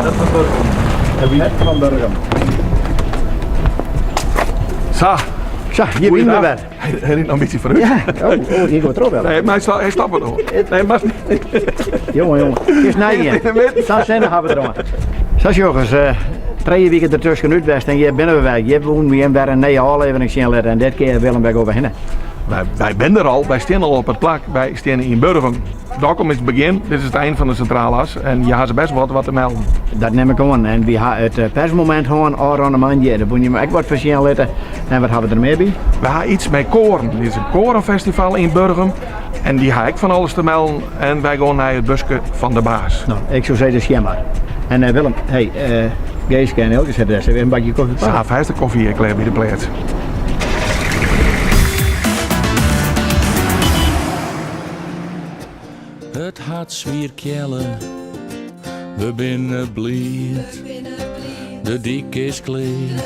Hert fan Burgum. Hert fan Burgum. Sa. Sa, hjir binne we wer. Hy rint noch in bytsje foarút. Ja, oh, oh, hjir komt troch Nee, mar hy stappet noch. Nee, mar Jonge, jonge, it is nij gean. Sa'n sinne hawwe we deroan. Sa sjoggers, trije wiken dertuskenút west en hjir binne we wer. Hjir woenen we jim wer in nije ôflevering sjen litte en dit kear Willem, wêr gean we hinne? Wy binne der al, wy steane al op it plak. Wy steane yn Burgum. Dokkum is it begjin, dit is it ein fan de Sintrale As en je ha se best wat wat te melden. Dat nim ik oan. En wy ha it eh, persmomint hân ôfrûne moandei. Dêr woene jim ek wat foar sjen litte. En wat ha we der mear by? We ha iets mei koaren. Dit is in koarenfestival yn Burgum en dy ha ek fan alles te melden. En wy gean nei it buske fan de baas. No, ik soe sizze sjen mar. En eh, Willem, hey, eh, Geeske en Elke sitte dêr. Sille we even in bakje kofje pakke? Sa, fêst de kofje hjir klear by de pleats. It hat swier kjelle, we binne bliid. De dyk is klear,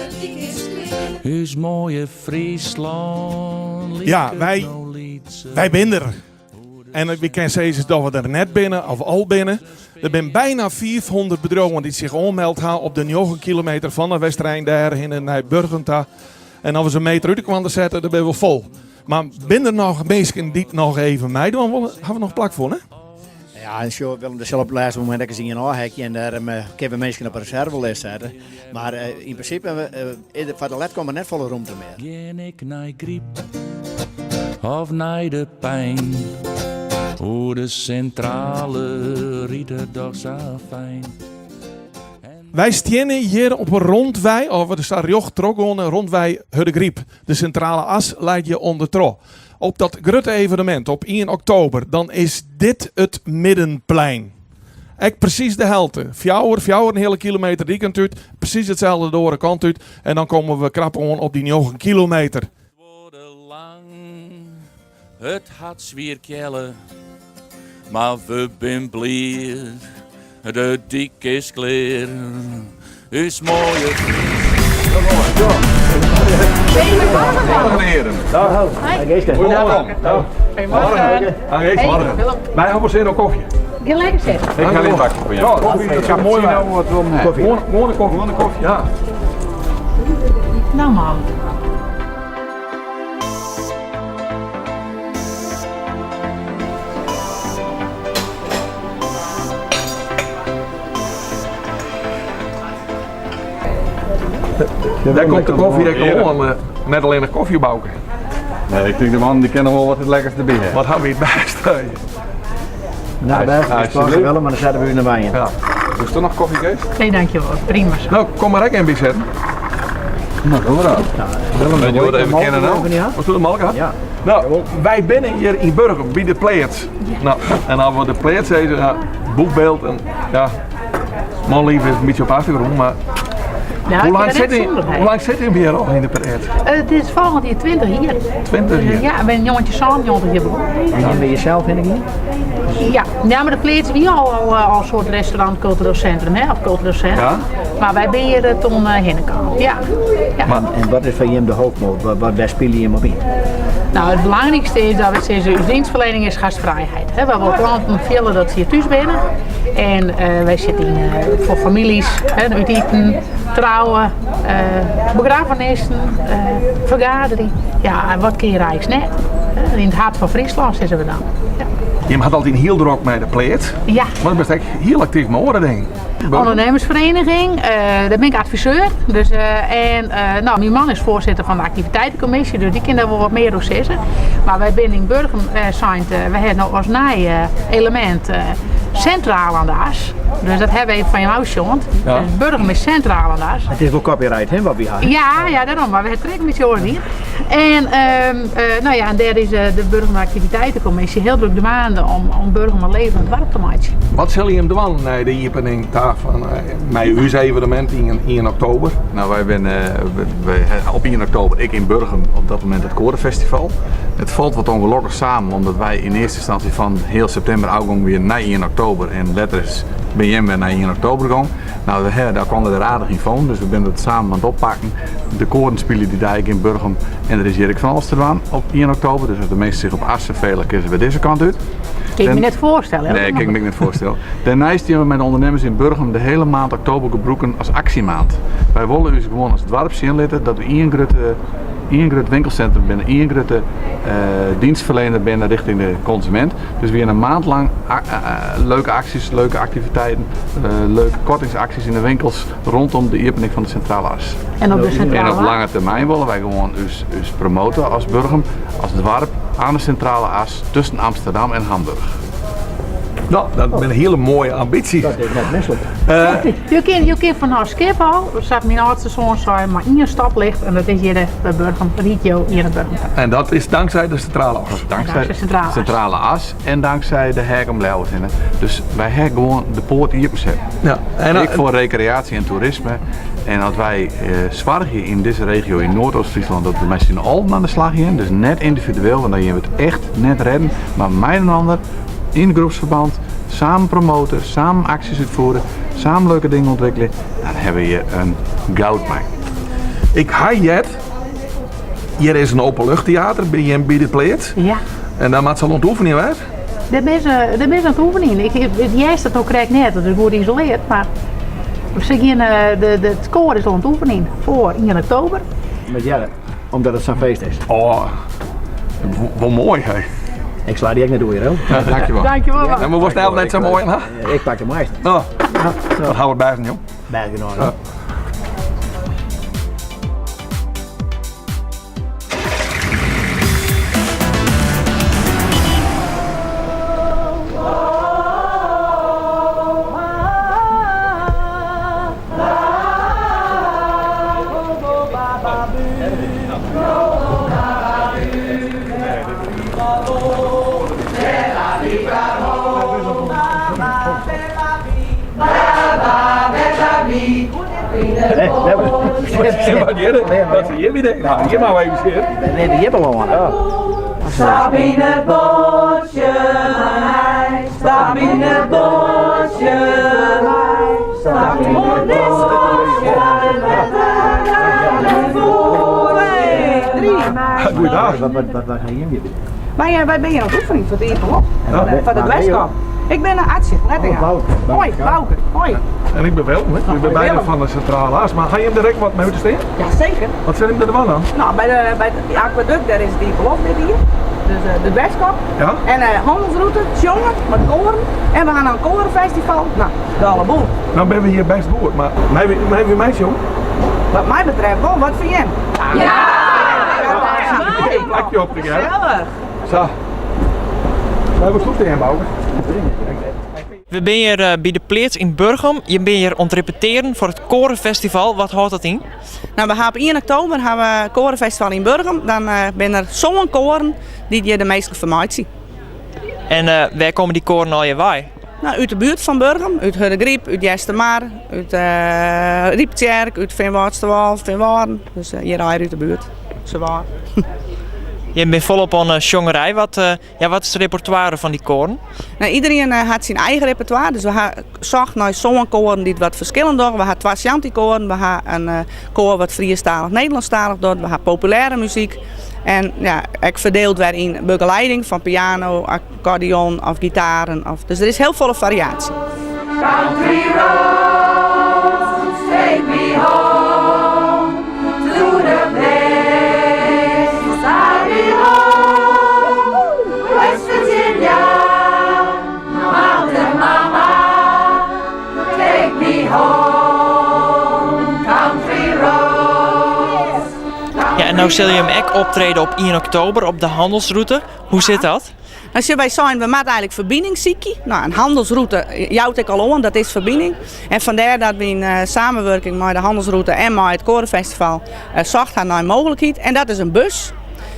ús moaie Fryslân Ja, wy, wy binne der. En we kinne sizze dat we der net binne of al binne. Der binne byna 500 bedriuwen dy't sich oanmeld ha op de 9 kilometer fan de Westerein dêrhinne nei Burgum ta. En as we se in meter út de kant sette, dan binne we fol. Mar binne der noch minsken dy't noch even meidwaan wolle? Ha we noch plak foar, ne? Ja, en sjoch, Willem, der sil op it lêste momint ek ris ien ôfhekje en dêrom eh, kinne we minsken op 'e reservelist sette. Mar eh, yn prinsipe eh, is der foar de let komme net folle rûmte mear. Gean ik nei Gryp of nei de Pein? Oer de sintrale rydt it dochs sa fijn. Wy steane hjir op 'e rondwei, of der sa rjocht trochgeande rondwei Hurdegaryp. De Sintrale As leit hjir ûndertroch. Op dat grutte evenemint op ien oktober, dan is dit it middenplein. Ek presys de helte, fjouwer, fjouwer en in heale kilometer dy kant út, presys itselde de oare kant út en dan komme we krap oan op dy njoggen kilometer. Wurde lang, it hat swier kjelle, mar we bin bliid, de dyk is klear, ús moaie Wy hawwe sin oan kofje. Gean lekker sitten. Ik ha in bakje foar jou. Koffie, dat is moai waar. Gewoane koffie. Gewoane koffie, ja. Nou man. Dêr komt de kofje ek al oan, eh, net allinnich kofje bouke. Nee, ik tink de mannen die kennen wol wat it lekkerste derby ha. Wat ha we it bêste? Nou, bêst, is wel, maar dan zetten we u naar wijn. Ja. Is er noch kofje, Kees? Nee, dankjewol. Prima zo. Nou, kom mar ek even by sitten. Nou, doe maar Nou, Willem, Weet je wat even kennen nou? Wat doe de melk Ja. Nou, wy binne hjir yn Burgum by de pleats. Nou, en as we de pleats sizze, ja, boekbeeld en ja, manlief is in bytsje op achtergrûn, mar Nou, hoe ik lang ben sit net hy, zonder, hè. hoe lang sit hy hjir al yn de pleats? Het is volgend jaar 20 jaar. 20 jaar. Ja, ik ben in 1997 hier begonnen. En ben je zelf in hier? Ja, ja, maar de pleats wie al, al, al een soort restaurant, cultureel centrum, hè, of cultureel centrum. Ja. Maar wy binne hjir toen hinnekommen. Ja. ja. Maar, En wat is foar jim de hoofdmoot? Wat, wat, wêr spylje jim op yn? Nou, it belangrykste is dat we sizze, ús dienstverlening is gastvrijheid. Hè, wy wolle klanten fiele dat se hjir thús binne. En uh, wy sitte yn, uh, foar famyljes, hè, út iten, trouwen, uh, begraffenissen, uh, fergadering. Ja, en wat kin hjir eins net? Yn it hert fan Fryslân sizze we dan. Ja. Jim hat altyd hiel drok mei de pleats. Ja. Mar bist ek hiel aktyf mei oare dingen. Ondernemersvereniging, uh, daar ben ik adviseur. Dus, uh, en uh, nou, myn man is foarsitter fan de aktiviteitenkommisje, dus dy kin dêr wol wat mear oer sizze. Mar wy binne yn Burgum sein, we hawwe no as nij elemint sintraal oan de as. Dus dat hawwe we even fan jo sjoen. Ja. Dus Burgum is sintraal oan de as. It is wol copyright, hè, wat wy ha. Ja, ja, dêrom. Mar we hawwe it in bytsje oars dien. En, um, uh, nou ja, en dêr is uh, de Burgum Aktiviteitenkommisje hiel drok dwaande om, om Burgum in levend doarp te meitsjen. Wat sille jim dwaan nei de iepening ta fan mei ús evenemint yn 1 oktober? Nou, wy binne wy, op 1 oktober ek yn Burgum op dat momint it Koarenfestival. Het valt wat ongelukkig samen, omdat wij in eerste instantie van heel september afging weer naar 1 oktober en letter is BM weer naar 1 oktober gegaan. Nou, daar kwam er aardig in van, dus we zijn het samen aan het oppakken. De koren spelen die dijk in Burgum en er is Jerk van Alsterwaan op 1 oktober. Dus als de meesten zich op Assen velen, kiezen we deze kant uit. Kan ik me net voorstellen. hè? Nee, kan ik me net voorstellen. Daarnaast hebben we met de ondernemers in Burgum de hele maand oktober gebroken als actiemaand. Wij willen dus gewoon als dorp zien laten dat we één groot winkelcentrum binnen, één grote dienstverlener binnen richting de consument. Dus weer een maand lang leuke acties, leuke activiteiten, leuke kortingsacties in de winkels rondom de opening van de Centrale As. En op de Centrale En op As? lange termijn willen wij gewoon ons promoten als Burgum, als dorp aan de Centrale As tussen Amsterdam en Hamburg. Nou, dat is een hele mooie ambitie. Dat is net misselijk. Je kunt van haar schip al, zat mijn oudste zoon zei, maar één stap ligt en dat is hier de, bij Burgum, Rietjo hier in Burgum. En dat is dankzij de Centrale As. Dankzij de Centrale As. Centrale As en dankzij de hek om Ljouwert heen. Dus wij hebben gewoon de poort hier gezet. Ja, en, Ik voor recreatie en toerisme. En dat wij zorgen in deze regio in Noordoost-Friesland dat we met z'n allen aan de slag gaan. Dus net individueel, want dan gaan we het echt net redden. Maar mij en ander in groepsverband, samen promoten, samen acties uitvoeren, samen leuke dingen ontwikkelen. Dan hebben we hier een goudmijn. Ik ga jet. Hier is een openluchttheater bij je bij de pleet. Ja. En daar maakt ze al ontoefening, hè? Daar ben ze, daar ben ze aan het oefenen. Jij is dat ook correct net, dat is goed geïsoleerd, maar ze gaan, het koor is al aan het oefenen voor 1 oktober. Met Jelle, omdat het zo'n feest is. Oh, wel mooi, hè? Ik sla die echt niet door, hè? Ja, dankjewel. Dankjewel. En we was het net zo mooi, hè? Ik pak de meeste. Nou, dat houden we bij, joh. Bijgenomen. Ja. Wat hier? Wat zie je weer? Nou, hier maar even zitten. We hebben hier al aan. Stap in het bosje, mij. Stap in het bosje, mij. Stap in het bosje, met de voet. 2, 3. Goeiedag. Wat ga je hier doen? Wij ben hier aan het oefenen voor het Iepenloft. En Voor de waar ben je? Dweskop. Ik ben een artsje, let Oh, Bouke. Hoi, Bouke. Hoi. En ik ben Willem, hè? Ik ben bijna Willem. van de Centrale As. Maar ga je hem direct wat mee te staan? Jazeker. Wat zijn hem er dan aan? Nou, bij het aquaduct, daar is het Iepenloft dit hier. Dus de Dweskop. Ja? En handelsroute, jongen, met koren. En we gaan naar een korenfestival. Nou, de alle boel. Nou ben we hier best goed, maar mij weer meisje, jong. Wat mij betreft wel, wat vind jij? Ja! Een plakje op, hè? Gezellig. Zo. We hebben goed tegen Bouke. We zijn hier bij de Pleets in Burgum. Je bent hier om te repeteren voor het Korenfestival. Wat houdt dat in? Nou, we hebben op 1 oktober hebben we het Korenfestival in Burgum. Dan ben er zo'n koren die je de meeste vermaakt. En waar komen die koren al je bij? Nou, uit de buurt van Burgum, uit Hurregriep, uit Jestermar, uit Rieptjerk, uit Veenwoudsterwal, Veenwouden. Dus hier uit de buurt. Ze waar. Je bent volop aan jongerij. Wat is het repertoire van die koren? Nou, iedereen had zijn eigen repertoire. Dus we hebben zocht naar zo'n koren die het wat verschillend doen. We hebben twee shantykoren, we hebben een koor wat Friestalig, Nederlandstalig doet. We hebben populaire muziek. En ja, ik verdeeld weer in begeleiding van piano, accordeon of gitaren. Of, dus er is heel veel variatie. Country roads, take me home to the place I belong. West Virginia, Mountain Mama, take me home. Country roads. Ja, en nou zul je hem ook optreden op 1 oktober op de handelsroute. Hoe zit dat? Nou, wij zijn, we maken eigenlijk verbindingsziekje. Nou, een handelsroute, jouwt ik al aan, dat is verbinding. En vandaar dat we in samenwerking met de handelsroute en met het Korenfestival zocht naar een mogelijkheid. En dat is een bus.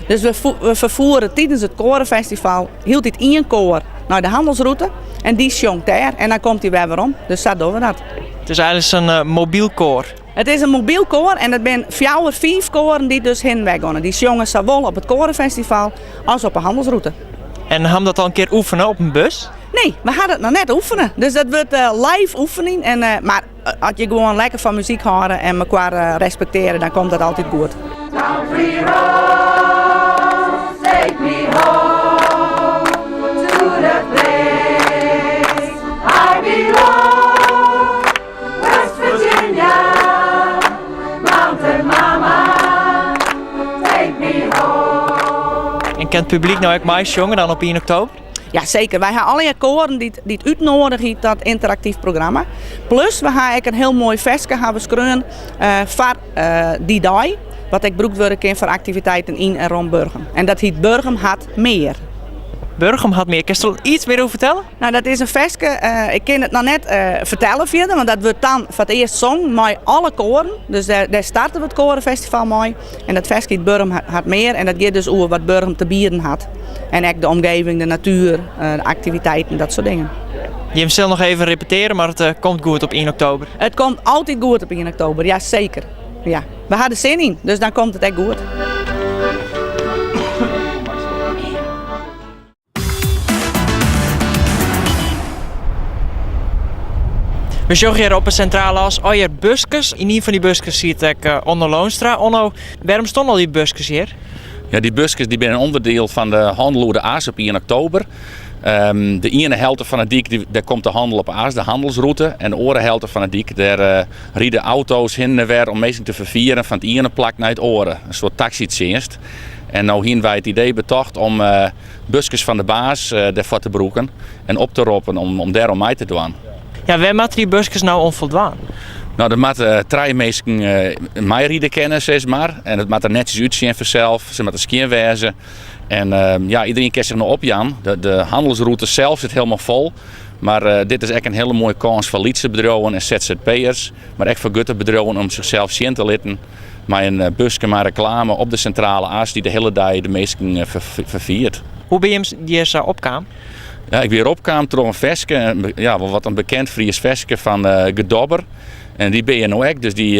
Dus we ferfiere tidens it koarefestival hieltyd ien koar nei de hannelsrûte en dy sjongt dêr en dan komt dy wer werom. Dus sa dogge we dat. It is eigenlik in mobyl koar. It is in mobyl koar en it binne fjouwer, fiif koaren dy't dus hinne en wer geane. Dy sjonge sawol op it koarefestival as op 'e hannelsrûte. En ha jim dat al in kear oefene op in bus? Nee, we ha dat noch net oefene. Dus dat wurdt live oefening. En, mar as je gewoan lekker fan muzyk hâlde en mekoar respektearje, dan komt dat altyd goed. Country roads, take me home to the place I belong. West Virginia, Mountain Mama, take me home. En kin it publyk no ek meisjonge dan op ien oktober? Ja, seker. Wy ha allegear koaren dy't dy't útnoadigje ta dat ynteraktyf programma. Plus we ha ek in hiel moai ferske ha we skreaun foar dy dei, wat ek brûkt wurde kin foar aktiviteiten yn en rûn Burgum. En dat hyt Burgum hat mear. Burgum hat mear. Kinst der iets mear oer fertelle? No, dat is in ferske, ik kin it noch net fertelle fierder, want dat wurdt dan foar it earst songen mei alle koaren. Dus dêr starte we it koarefestival mei. En dat ferske hyt Burgum hat mear en dat giet dus oer wat Burgum te bieden hat. En ek de omgeving, de natuer, de aktiviteiten, dat soart dingen. Jim sille noch even repeteare, mar it komt goed op ien oktober. It komt altyd goed op ien oktober, ja seker. Ja. We ha der sin yn, dus dan komt it ek goed. We sjogge hjir op 'e Sintrale As allegear buskes. Yn ien fan dy buskes siet ek eh, Onno Loonstra. Onno, wêrom stoan al dy buskes hjir? Ja, dy buskes dy binne in ûnderdiel fan de hannel oer de As op ien oktober. Ehm, de iene helte fan de dyk dy, dêr komt de hannel op 'e As, de hannelsrûte. En de oare helte fan de dyk, dêr eh, ride auto's hinne en wer om minsken te ferfieren fan it iene plak nei it oare. In soart taksytsjinst. En no hiene wy it idee betocht om eh, buskes fan de baas dêrfoar te brûken en op te roppen om dêr oan mei te dwaan. Ja, wêr moatte dy buskes no oan foldwaan? No, der moatte trije minsken meiride kinne, sis mar. En it moat der netsjes útsjen fansels. Se moatte skjin wêze. En ja, iderien kin sich no opjaan. De hannelsrûte sels sit hielendal fol. Mar dit is ek in hiele moaie kâns foar lytse bedriuwen en ZZP'ers, mar ek foar grutte bedriuwen om sichsels sjen te litten. Mei in buske mei reklame op de Sintrale As dy't de hiele dei de minsken ferfiert. Hoe bin jim hjir sa opkaam? Ja, ik wie hjir opkaam troch in ferske, ja, wol wat in bekend Fries ferske fan Gedobber. En dy bin hjir no ek, dus dy,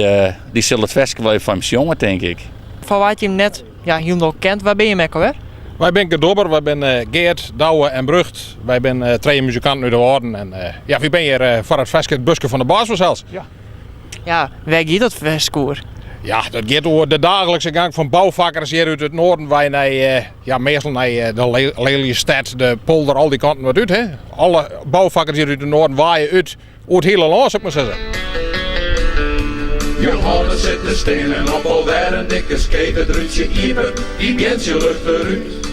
dy sil it ferske wol even foar jim sjonge, tink ik. Foar wa't jim net ja, hielendal kent, wa bin jim ek alwer? Wy binne Gedobber, wy binne Geert, Douwe en Brugt. Wy binne trije muzikanten út de Wâlden. En ja, wy binne hjir foar it ferske It Buske fan de Baas fansels. Ja. Ja, wêr giet dat ferske oer? Ja, dat giet oer de daaglikse gang fan boufakkers hjir út it noarden wei nei, ja, meastal nei de Lelystêd, de polder, al dy kanten wat út. Hè. Alle boufakkers hjir út it noarden waaie út oer it hiele lân, soe ik mar sizze. Johannes sit te stean op alwer in dikke skeet, it rútsje iepen, dy bjentsje lucht derút.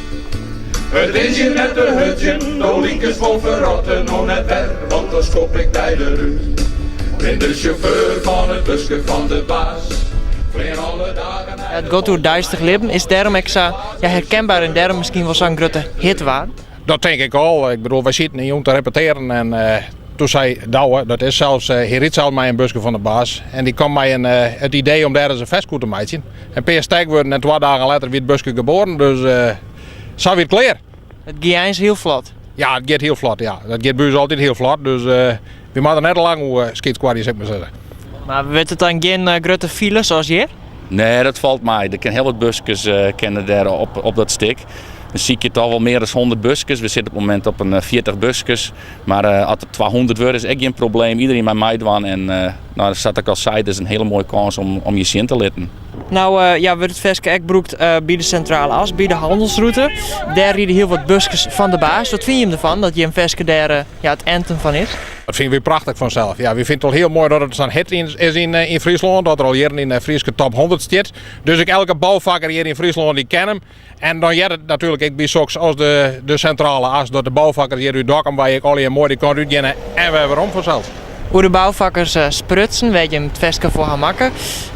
It is hjir net te hurdzjen, do likest wol ferrotte, no net wer, want dan skop ik dy derút. Bin de sjauffeur fan it buske fan de baas, flean alle dagen nei It giet oer deistich libben is dêrom ek sa ja, herkenbaar en dêrom miskien wol sa'n grutte hit waard. Dat tink ik al. Ik bedoel, wy sieten in jûn te repetearen en toen sei Douwe, dat is sels, hy rydt sels mei in buske fan de baas, en dy kwam mei in, it idee om dêr ris in ferske oer te meitsjen. In pear stekwurden en twa dagen letter wie it buske geboren, dus sa wie it klear. It gie eins hiel flot. Ja, it giet hiel flot, ja. Dat giet by ús altyd hiel flot, dus wy moatte net lang oer skytskoarje, sil ik mar sizze. Mar wurdt it dan gjin grutte file sa as hjir? Nee, dat falt mei. Der kinne hiel wat buskes kinne dêr op dat stik. We sykje toch wol mear as 100 buskes. We sitte op it momint op in 40 buskes. Mar as der 200 wurde is ek gjin probleem. Iderien mei meidwaan en no, sa't ik al sei, it is in hiele moaie kâns om je sjen te litten. No ja, wurdt it ferske ek brûkt by de Sintrale As, by de hannelsrûte. Dêr ride hiel wat buskes fan de baas. Wat fine jim derfan dat jim ferske dêr ja, it anthem fan is? Dat fine wy prachtich fansels. Ja, wy fine it al hiel moai dat it sa'n hit is yn Fryslân, dat er al jierren yn de Fryske top 100 stiet. Dus ek elke boufakker hjir yn Fryslân dy ken him. En dan heart it natuerlik ek by soks as de, de Sintrale As, dat de boufakkers hjir út Dokkum wei ek allegear moai dy kant út geane en wer werom fansels. Oer de boufakkers sprutsen, wêr't jim it ferske foar ha makke.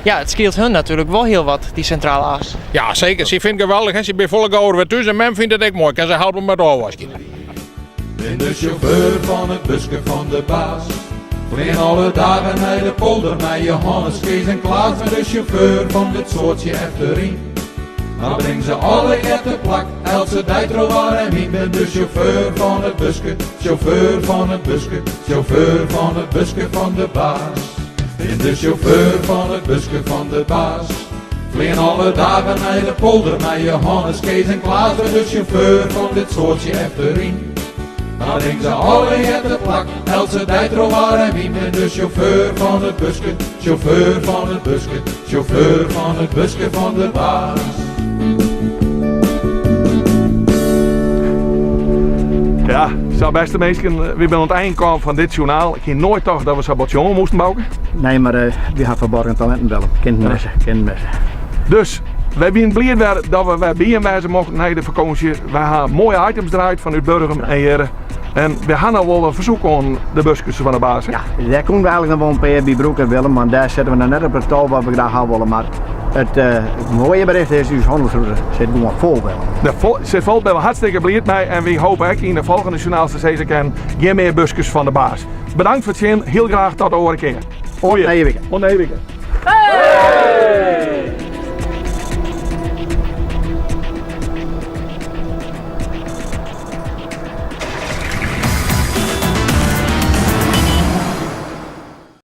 Ja, it skeelt hun natuerlik wol hiel wat, dy Sintrale As. Ja, seker. Sy fynt it geweldich. Sy binne folle gauwer wer thús en mem fynt it ek moai. Kin se helpe mei it ôfwaskjen. Bin de sjauffeur fan it buske fan de baas. Flean alle dagen nei de polder mei Johannes, Kees en Klaas. Bin de sjauffeur fan dit soatsje efteryn. Dan bring se allegear te plak, eltse dei troch waar en wyn. Bin de sjauffeur fan it buske, sjauffeur fan it buske, sjauffeur fan it buske fan de baas. Bin de sjauffeur fan it buske fan de baas. Flean alle dagen nei de polder mei Jehannes, Kees en Klaas. Bin de sjauffeur fan dit soatsje efteryn. Dan bring se allegear te plak, eltse dei troch waar en wyn. Bin de sjauffeur fan it buske, sjauffeur fan it buske, sjauffeur fan it buske fan de baas. Ja, sa bêste minsken, wy binne oan it ein kaam fan dit sjoernaal. Ik hie noait tocht dat we sa bot sjonge moasten, Bauke. Nee, mar uh, wy ha ferborgen talinten wel. Kind misse, kind misse. Dus, wy wiene bliid wer dat we wer by jim wêze mochten nei de fakânsje. Wy ha moaie items draaid fan út Burgum en hjir. En we ha noch wol in fersoek oan de buskes fan de baas. Ja, dêr koenen we eigentlik noch wol in pear by brûke, Willem, want dêr sitte we noch net op it tal wat we graach ha wolle. Mar it uh, moaie bericht is, ús hannelsrûte sit gewoan fol, Willem. De fol, sit fol, binne we hartstikke bliid mei en wy hoopje ek yn de folgjende sjoernaal te sizze kin, gjin mear buskes fan de baas. Bedankt foar it sjen, hiel graach tot de oare kear. Oant nije wike. Oant nije wike.